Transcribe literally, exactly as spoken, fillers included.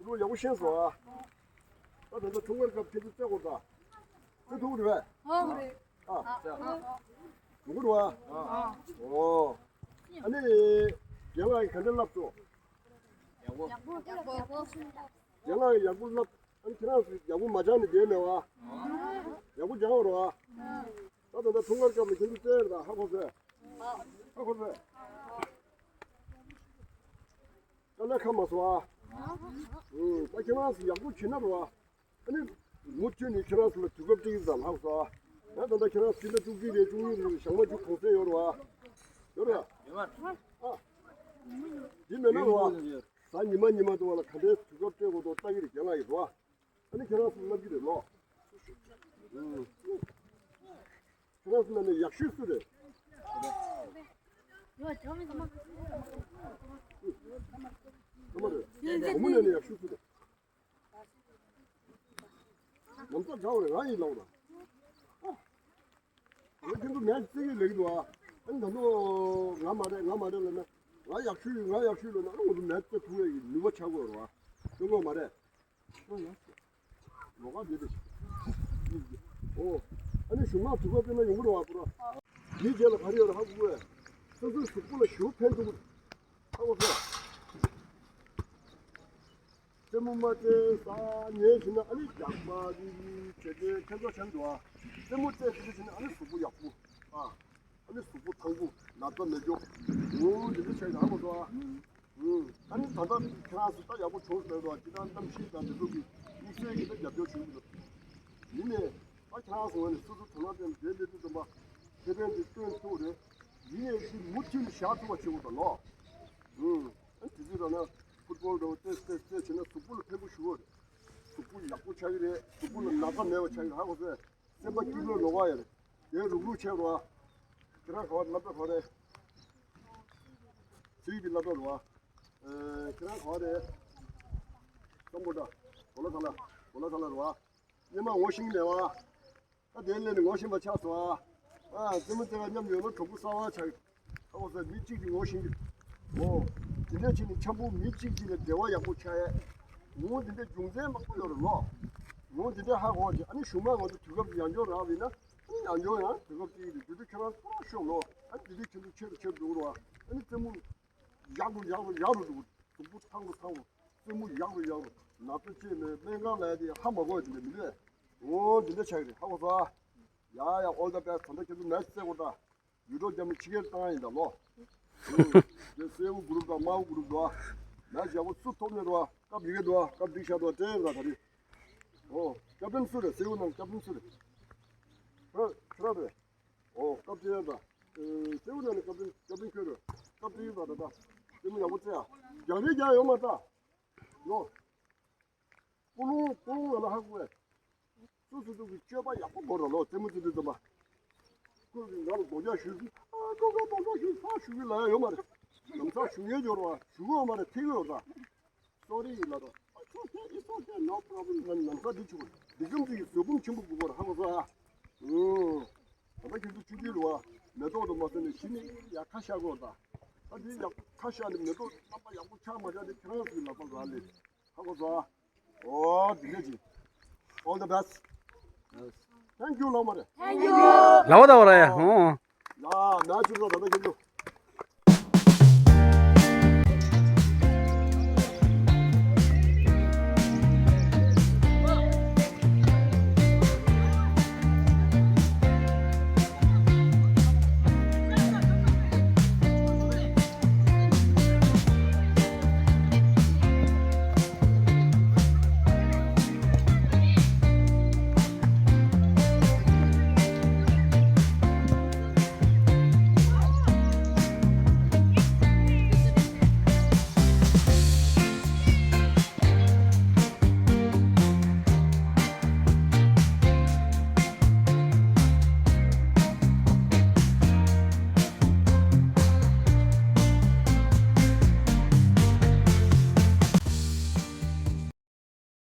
ཁྱོད་ཡག་པོ་ཤེས་སོང་ཨ། ད་ད་ལྟ་འཁྲུངས་སྐར་སྐབས་ཁྱེད་ཚོ་རྩེ་དགོས་ད། རྩེ་ཐུབ་རེད་པས། ཨ། ཨ། ཡོང་གི་རེད་པ། ཨོ། ཨ་ནི། རྒན་ལགས་ཀྱིས་ག་འདྲ་ལབ་སོང་། ཡག་པོ། རྒན་ལགས་ཀྱིས་ཡག་པོ་ལབ། ཨ་ནི་ཁྱེད་རང་ཚོས་ཡག་པོ་མ་སྦྱངས་ནས་བསྡད་མེད་པ། ཡག་པོ་སྦྱངས་པ་རེད་པ། ད་ད་ལྟ་འཁྲུངས་སྐར་སྐབས་ལ་ཁྱེད་ཚོ་རྩེ་ཡོད་ད། ཧ་གོ་སོང་། ཧ་གོ་སོང་། དཀའ་ལས་ཁག་མ་སོང་ཨ། ཨུམ། ད་ཁྱེད་རང་ཚོ་ཡག་པོ་བྱེད་ན་རེད་པ། ཨ་ནི། མུ་མཐུད་ནས་ཁྱེད་རང་ཚོ་ལ་དུས་སྐབས་སྤྲད་ཀྱི་ཙམ་ལྷག་སོང་། ཡང་ད་ལྟ་ཁྱེད་རང་ཚོ་སྤྱི་ཟླ་བཅུ་གཅིག་རེད། བཅུ་གཉིས་རེད། ཞག་མ་བཅུ་གུང་སེང་ཡོད་རེད་པ། ཡོད་རེད། ཡོད་མ་རེད། ཨ། འདི་མེད་ན་རེད་པ། གཟའ་ཉི་མ་ཉི་མ་དུ་བ་ལ་ག་འདྲའི་དུས་སྐབས་སྤྲད་དགོས་འདུག་ལྟ་གི་རེད། རྒན་ལགས་ཡིན་རེད་པ། ཨ་ནི་ཁྱེད་རང་ཚོ་ལབ་ཀྱི་རེད་ལོ། ཨུམ། ཁྱེད་རང་ཚོ་ནང་ནས་ཡག་ཤོས་སུ་རེད། ཡོད་ཅང་མི་ཚང་མ། ཚང་མ་རེད། བུ་མོ་ནང་ནས་ཡག་ཤོས་སུ་རེད། ལམ་སང་དྲག་པ་རེད། ང་ཡིན་ལབ་ར། ང་ཁྱེད་ཚོ་མེད་རྩེ་གི་ལེགས་འདུག་ཨ། ཨ་ནི་ད་དུང་ང་མ་རེད་ང་མ་རེད་ལབ་ན། ང་ཡག་ཤོས་ཡིན། ང་ཡག་ཤོས་ལབ་ན། ཨ་ནི་ང་ཚོ་མེད་རྩེ་ཐུབ་ཡས་ཀྱི་ནུས་པ་ཆགས་དགོས་རེད་པ། དེ་ངོ་མ་རེད། ལོ་ག་འདི་རེད། ཨོ། ཨ་ནི་གཞུང་མང་དུས་སྐབས་སྤྲད་ན་ཡོང་གི་རེད་པ་པུ་ར། དེའི་རྗེས་ལ་ག་རེ་ཡོད་རེད་ཧ་གོ་གི། སོ་སོའི་གཟུགས་པོ་ལ་ཞེ་པོ་ཕན་ཐོགས་ཀྱི་རེད། ཧ་གོ་སོང་། རྩེད་མོ་མ་རྩེ་ས་ཉལ་བྱས་ན་ཨ་ནི་རྒྱགས་པ་རི་རི་བྱས་ཏེ་ཁྱེད་ཚོ་བྱས་འདུག་ཨ། རྩེད་མོ་རྩེ་ཏི་ཏི་བྱས་ན་ཨ་ནི་གཟུགས་པོ་ཡག་པོ། ཨ། ཨ་ནི་གཟུགས་པོ་ཐང་པོ། ན་ཚ་མེད་འཇོག་འོ་འདི་འདྲ་བྱས་ཡོད་ཧ་གོ་སོང་ཨ། ཨ་ནི་ད་ལྟ་ཁྱེད་རང་ཚོ་ད་ཡག་པོ་བྱུང་ཟེར་འདུག་ཨ། ཅི་ལྟར་གནམ་གཤིས་དང་འདི་ཚོ་གི་དམིགས་བསལ་གྱི་ད་རྒྱབ་སྐྱོར་བྱུང་འདུག་ཡིན་ནའི་ད་ཁྱེད་རང་ཚོ་ངོས་ནས་སོ་སོ་དོ་སྣང་བསྟན་ནས་བསྡད་མི་ཐུབ་ཙམ་པ་ཁེ་ཕན་དེ་སྟོན་ཐུབ་རེད། ཡིན་ནའི་དེ་མུ་མཐུད་ནས་བཞག་ཐུབ་པ་བྱེད་དགོས་ད་ལོ། ཨ་ནི་དེ་དུས་ད་ན་ཕུཊ་བོལ་འདྲ་བོ་ཏོག་ཙམ་ཏོག་ཙམ་བྱས་ན་གཟུགས་པོ་ལ་ཕན་པོ་ཞེ་པོ་རེད། གཟུགས་པོ་ཡག་པོ་ཆགས་ཀྱི་རེད། གཟུགས་པོ་ལ་ན་ཚ་མེད་པ་ཆགས་ཀྱི་རེད། ཧ་གོ་སོང་། སེམས་པ་སྐྱིད་པོ་ལོག་ག་ཡོད་རེད། དེ་རུག་རུག་བྱས་རོགས། ཁྱེད་རང་ག་བ་སློབ་གྲྭ་ག་བ་རེད། ཚིག་གི་སློབ་གྲྭ་རོགས། ཨེ། ཁྱེད་རང་ག་བ་རེད། སམ་བྷོ་ཊ། གོ་ལ་ཁ་ལ། གོ་ལ་ཁ་ལ་རོགས། སྙེ་མ་ངོ་ཤེས་ཀྱི་མེད་པ། ད་དེ་སླེབས་ནས་ངོ་ཤེས་པ་ཆགས་སོང་ཨ། ཨ། རྩེད་མོ་རྩེ་བ་མཉམ་ཡོད་ན་གྲོགས་པོ་གསར་པ་ཆགས། ཨ་ཁོ་ཚོ་མི་གཅིག་གིས་ངོ་ཤེས་ཀྱི། འོ། དེ་འདྲ་བྱས་ནས་འཆམ་པོ་མི་གཅིག་གཅིག་ལ་འབྲེལ་བ་ཡག་པོ་ཆགས་ཡས། འོ་དེ་འདྲ་རྒྱུ་མཚན་མང་པོ་ཡོད་རེད་ལོ། འོ་དེ་འདྲ་ཧ་གོ་བ་བྱས། ཨ་ནི་གཞུག་མ་ང་ཚོ་དུས་སྐབས་ཀྱི་ཡང་འགྱོ་རག་བས་ན། ཨ་ནི་ཡང་འགྱོ་ཡང་དུས་སྐབས་ཀྱི་རེད། དེ་དུས་ཁྱེད་རང་ཚོ་ཤོག་ལོ། ཨ་ནི་དེ་དུས་ཁྱེད་ཚོ་ཆེ་རུ་ཆེ་རུ་འགྲོ་གི་རེད་བ། ཨ་ནི་རྩེད་མོ་ཡག་རུ་ཡག་རུ་ཡག་རུ་འགྲོ་གི་རེད། གཟུགས་པོ་ཐང་རུ་ཐང་རུ། རྩེད་མོ་ཡག་རུ་ཡག་རུ། ན་ཚ་ཅིག་མེད། སྨན་ཁང་ལ་ཡ་དེ་ཧ་མ་གོ་ཡ་དེ་འདྲ་མི་འདུག་འོ་འདི་འདྲ་ཆགས་ཀྱི་རེད། ཧ་གོ་སོང་ཨ། ཡ་ཡ། All the best། ད་ལྟ་ཁྱེད་ཚོ་མེ་ཆི་རྩེ་དགོས་ད། ཡུལ་གྲོགས་རྒྱ་མི་ཕྱི་རྒྱལ་བཏང་ཡིན་ད་ལོ། ཨུ། དེ་སེའུ་གུ་རུབ་དང་དམར་པོ་གུ་རུབ་འདུག་ཨ། མེ་ཆི་ཡག་པོ་སུ་ཐོབ་ནས་འགྲོ་ཨ། སྐབས་ཡི་གེ་འདུག་ཨ། སྐབས་འགྲིག་ཤག་འདུག་ཨ། དྲན་ཡོད་ད་ད་རེས། ཨོ། ཀེབ་ཏན་སུ་རེད། སེའུ་ནང་ཀེབ་ཏན་སུ་རེད། ཁྱོད་རང་རེད། ཨོ། སྐབས་དྲན་ཡོད་ད། སེའུ་ནང་ནས་ཀེབ་ཏན་ཀེབ་ཏན་ཁྱོད་རེད། སྐབས་དྲན་ཡོད་ད་ད་ད། རྩེད་མོ་ཡག་པོ་རྩེ་ཨ། རྒྱག་རེས་རྒྱག་ཡོད་མ་རེད་ད། ལོ། ཀུ་ལུང་ཀུ་ལུང་ང་ལ་ཧ་གོ་བས། སོ་སོ་སོ་གི་སྤྱོད་པ་ཡག་པོ་དགོས་ར་ལོ། རྩེད་མོ་རྩེ་དུས་ཙམ་པ། ཁོས་ང་ལ་སྡུག་ཅག་ཞུས་ཟིན། ཨ། སྡུག་ཅག་སྡུག་ཅག་ཞུས་ཟིན་ཞུ་གི་ལ་ཡ་ཡོད་མ་རེད། ལམ་སང་ཞུ་ཡས་འབྱོར་བ་ཞུ་གི་ཡོད་མ་རེད། ཐིག་ཡོད་ར། སོ་རི་ལ་ར། ཨ། It's okay, it's okay, no problem. ལམ་སང་འདི་ཆུ་འདི་གམ་ཅིག་གི་བཟོད་སྒོམ་ཆེན་པོ་དགོས་པ་ར། ཧ་གོ་སོང་ཨ། ཨུ། ད་ལྟ་ཁྱེད་ཚོ་ཆུང་ཆུང་རེད་བ། མེ་ཏོག་དང་མ་ཟད་ནས་གཞི་ནས་ཡ་ཁ་ཤ་དགོས་ད། ད་འདི་ཡག་ཁ་ཤ་ནས་མེ་ཏོག་རྣམ་པ་ཡག་པོ་ཆགས་མ་ཆགས་དེ་ཁྱེད་རང་ཚོའི་ལག་པ་ར་ལས། ཧ་གོ་སོང་ཨ། ཨོ། འདི་འདྲ་ཅིག All the best. Thank you ལབ་མ་རེད། Thank you. ལབ་པ་ད་བ་ར་ཡ། ཨོ། ཡ། མེ་ཆི་རྩེ་ད་ལྟ་ཁྱེད་ཚོ།